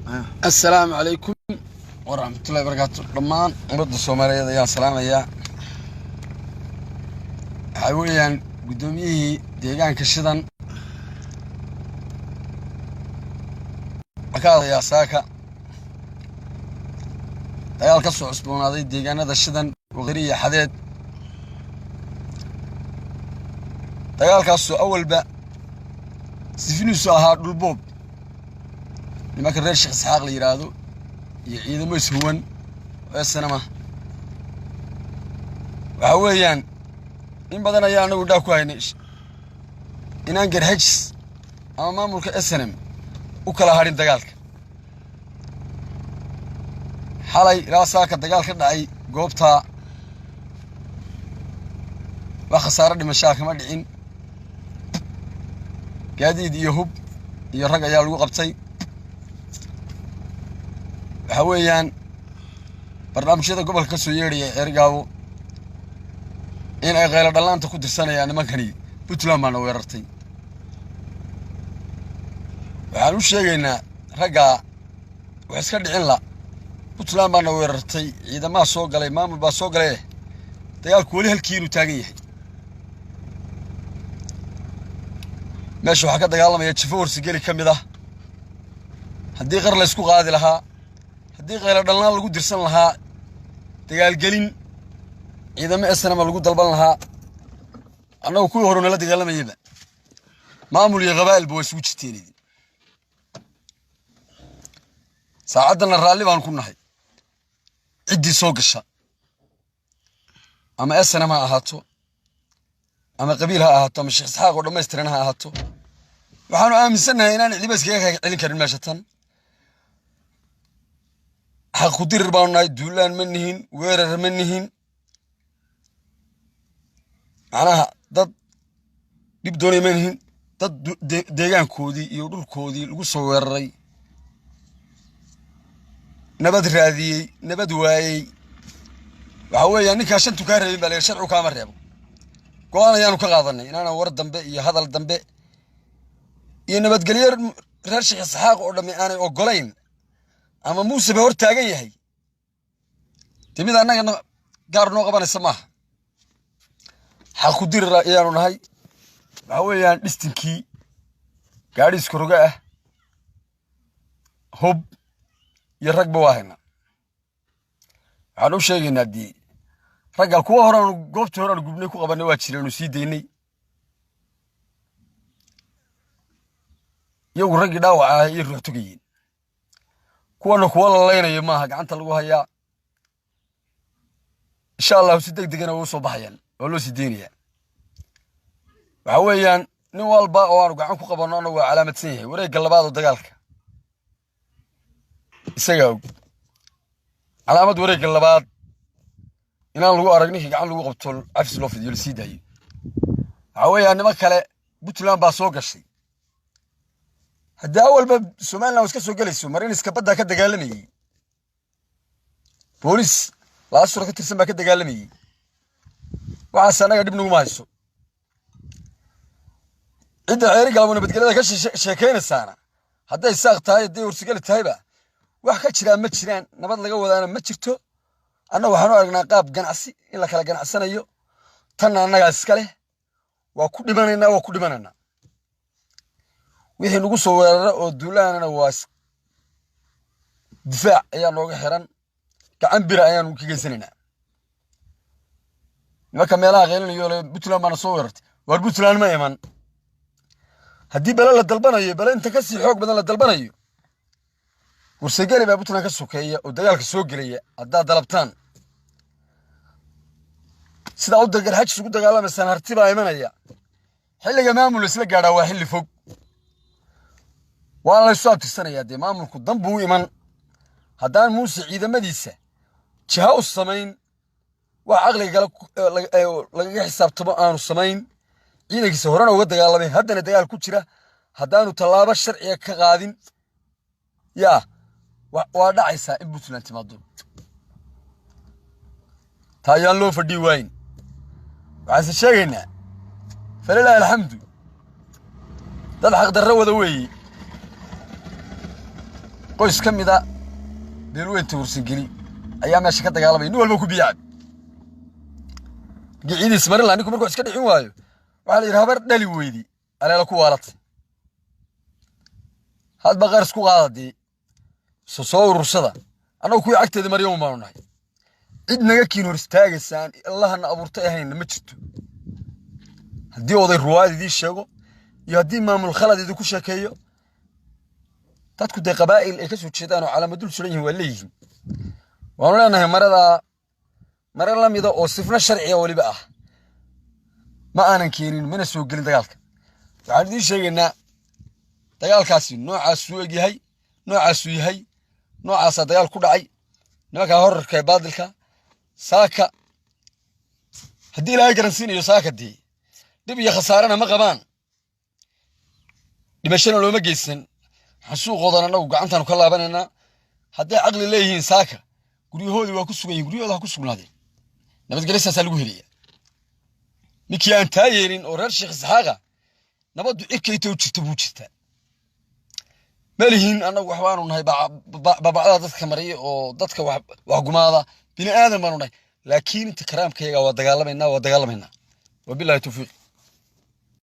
Assalaamu calaykum waraxmatullahi barakaatu. Dhammaan ummadda Soomaaliyeed ayaan salaamayaa. Waxaa weeyaan guddoomiyihii deegaanka Shidan ka hadlayaa. Saaka dagaal ka soo cusboonaaday deegaanada Shidan, Waqiri iyo Xadeed. Dagaalkaasoo awalba sifiniisu ahaa dhulboob nimanka reer Sheekh Isxaaq la yidhaahdo iyo ciidamo ishuwan oo SNM. Waxaa weeyaan in badan ayaa anagu dhaa ku haynay inaan Garxajis ama maamulka SNM u kala hadhin dagaalka. Xalay ilaa saaka dagaal ka dhacay goobtaa, wax khasaaro dhimashaa kama dhicin. Gaadiid iyo hub iyo rag ayaa lagu qabtay. Waxaa weeyaan barnaamijyada gobolka ka soo yeedhaya Ceerigaabo in ay qaylo dhallaanta ku dirsanayaan nimankani Puntland baana weerartay. Waxaan u sheegaynaa raggaa wax iska dhicin la Puntland baana weerartay, ciidamaha soo galay, maamul baa soo galay, dagaalku weli halkii inuu taagan yahay. Meesha waxaa ka dagaalamaya jifo Warsigeli ka mid ah. Haddii qar laysku qaadi lahaa, haddii qaylo dhallaan lagu dirsan lahaa, dagaalgelin ciidamo SNM lagu dalban lahaa, annagu kuwii hore nala dagaalamayaba maamul iyo qabaa'ilba waa isugu jirteen. Idin saacaddanna raalli baan ku nahay ciddii soo gasha, ama SNM ha ahaato, ama qabiil ha ahaato, ama Sheekh Isxaaq oo dhammaystiran ha ahaato. Waxaanu aaminsannahay inaan cidiba iskaga celin karin meesha tan. Xaq ku dirir baanu nahay, duulaan ma nihin, weerar ma nihin, macnaha dad dhib doonaya ma nihin. Dad deegaankoodii iyo dhulkoodii lagu soo weeraray, nabad raadiyey, nabad waayey. Waxaa weeyaan ninkaa shantu kaa reebin baa la yidhi, sharcigu kaama reebo. Go-aan ayaanu ka qaadanay inaanan war dambe iyo hadal dambe iyo nabadgelyo reer Sheekh Isxaaq oo dhammi aanay oggolayn ama Muuse ba hor taagan yahay. Dee mid annagana gaar noo qabanaysa maaha. Xaq ku dirir ayaanu nahay. Waxaa weeyaan dhistinkii gaadhi iskoroga ah, hub iyo ragba waa haynaa. Waxaan u sheegaynaa dee ragga kuwa horeanu goobtii horeanu gubnay ku qabannay waa jireenu sii daynay. Iyagu raggii dhaawaca ah iyo ruux togayeen, kuwana kuwa lalaynayo maaha, gacanta lagu hayaa. Insha Allahu si deg degana way usoo baxayaan, waa loo sii deynayaa. Waxaa weeyaan nin walba oo aanu gacan ku qabanno annagu waa calaamadsan yahay. Wareegga labaad oo dagaalka isagaa og calaamad. Wareegga labaad inaan lagu arag ninkii gacan lagu qabto cafis loo fidiyo, lasii daayo. Waxaa weeyaan niman kale Puntland baa soo gashay. Haddii awalba Somaliland iska soo gelayso, mariniska baddaa ka dagaalamayey, booliis laasura ka tirsan baa ka dagaalamayey. Waxaas annaga dhib naguma hayso. Cidda Ceeri Galabo nabadgelyada ka sheekaynaysaana, hadday Saaq tahay, hadday Warsigeli tahayba, wax ka jiraan ma jiraan. Nabad laga wadaana ma jirto. Annaga waxaanu aragnaa qaab ganacsi in la kala ganacsanayo. Tanna annagaa iska leh, waa ku dhimanaynaa, waa ku dhimanaynaa. Wixii nagu soo weerara oo duulaanana waa difaac ayaa nooga xiran, gacan bira ayaanu ka geysanaynaa. Nimanka meelaha qaylinayo le Puntland baana soo weerartay, waar Puntland ma iman. Haddii bale la dalbanayo, bale inta kasii xoog badan la dalbanayo, Warsageli baa Puntland ka sokeeya oo dagaalka soo gelaya. Haddaad dalabtaan sidaa u Garxajis ugu dagaalamaysaan, Harti baa imanaya. Xilliga maamul isla gaadhaa waa xilli fog, waa laysu abtirsanayaa. Dee maamulku dan buu iman haddaan Muuse ciidamadiisa jiha u samayn, wax caqliga kale lagaga xisaabtamo aanu samayn. Ciidankiisa horena uga dagaalamay, haddana dagaal ku jira, haddaanu tallaabo sharciga ka qaadin, yaa waa dhacaysaa in Puntland timaado. Taa ayaan loo fadhii waayin. Waxaanse sheegaynaa, falilaahi alxamdu, dad xaqdarro wada weeye. Qoys ka mida beelweynta Warsangeli ayaa meesha ka dagaalamaya, nin walba ku biyacab gicidiis marin laa. Ninku markuu iska dhicin waayo, waxaa la yidhi habar dhali weydi aleela ku waalatay. Hadba qaar isku qaada dee, soo urursada. Annagu kuwii cagteeda maryan baanu nahay. Cid naga kiin hor istaagaysaan Allahana abuurtay ahayna ma jirto. Haddii oday ruwaayad idiin sheego iyo haddii maamul khalad idinku sheekeeyo, dadku dee qabaa'il ay ka soo jeedaan oo calaamadul suran yihiin waa leeyihiin. Waanu leenahay maradaa mare la mida oo sifna sharciga weliba ah ma aanan keenin, mana soo gelin dagaalka. Waxaan idiin sheegaynaa dagaalkaasi noocaasuu egyahay, noocaasuu yahay, noocaasaa dagaal ku dhacay nimankaa horarka ee baadilka. Saaka haddii Ilaahay garansiinayo, saaka dee dhib iyo khasaarena ma qabaan, dhimashana looma geysan. Xasuuqoodan annagu gacantaanu ka laabanaynaa. Hadday caqli leeyihiin, saaka guryahoodii waa ku sugan yihin, guryahooda ha ku sugnaadeen. Nabadgelyo saasaa lagu helaya. Ninkii aan taa yeelin oo reer Sheekh Isxaaqa, nabaddu cirka inta u jirta buu jirtaa. Malihiin annagu waxbaanu nahay babacdada dadka mariya oo dadka wax gumaada, bini aadan baanu nahay, laakiin inta karaamkayaga waa dagaalamaynaa, waa dagaalamaynaa. Wabillahi tawfiiq.